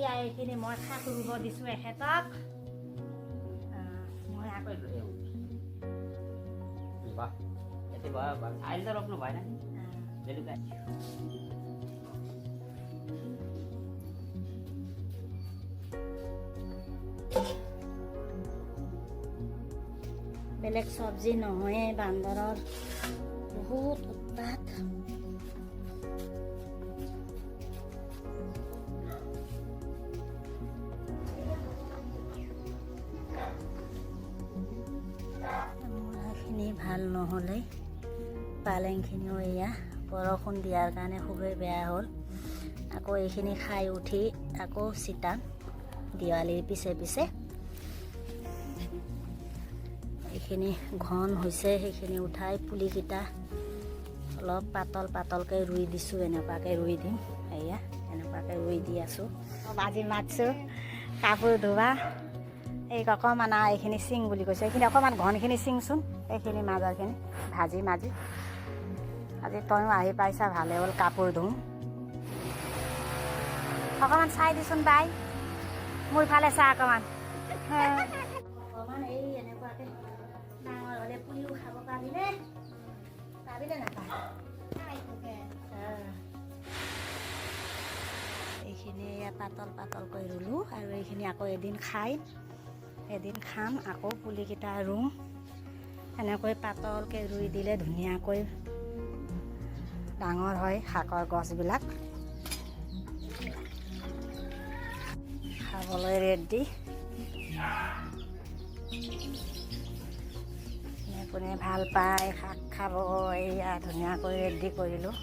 এইয়া এইখিনি মই শাক ৰুব দিছোঁ এখেতক। মই আকৌ বাহ, यति भयो। अहिले त रोप्नु भएन नि बेलुका। বেলেগ চব্জি নহয়ে, বান্দৰৰ বহুত উৎপাত। মূলাখিনি ভাল নহ'লে, পালেংখিনিও এয়া বৰষুণ দিয়াৰ কাৰণে খুবেই বেয়া হ'ল। আকৌ এইখিনি খাই উঠি আকৌ চিটাম দিৱালীৰ পিছে পিছে। এইখিনি ঘন হৈছে, সেইখিনি উঠাই পুলিকেইটা অলপ পাতল পাতলকৈ ৰুই দিছোঁ। এনেকুৱাকৈ ৰুই দিম, এয়া এনেকুৱাকৈ ৰুই দি আছোঁ। আজি মাতছোঁ কাপোৰ ধোৱা। এই অকণমান আৰু এইখিনি চিং বুলি কৈছে। এইখিনি অকণমান ঘনখিনি চিংচোন, এইখিনি মাজৰখিনি ভাজি মাজি। আজি তয়ো আহি পাইছা, ভালে হ'ল। কাপোৰ ধুম, অকণমান চাই দিচোন বাই। মোৰ ফালে চা অকণমান অকণমান। এই এনেকুৱাকৈ ডাঙৰ হ'লে পুৰিও খাব পাৰিলে, পাৰিলে নাপায়। এইখিনি এয়া পাতল পাতলকৈ ৰুলোঁ আৰু এইখিনি আকৌ এদিন খাই, এদিন খাম, আকৌ পুলিকেইটা ৰুম। এনেকৈ পাতলকৈ ৰুই দিলে ধুনীয়াকৈ ডাঙৰ হয় শাকৰ গছবিলাক, খাবলৈ ৰেডি। কোনে কোনে ভাল পায় শাক খাব? এইয়া ধুনীয়াকৈ ৰেডি কৰিলোঁ।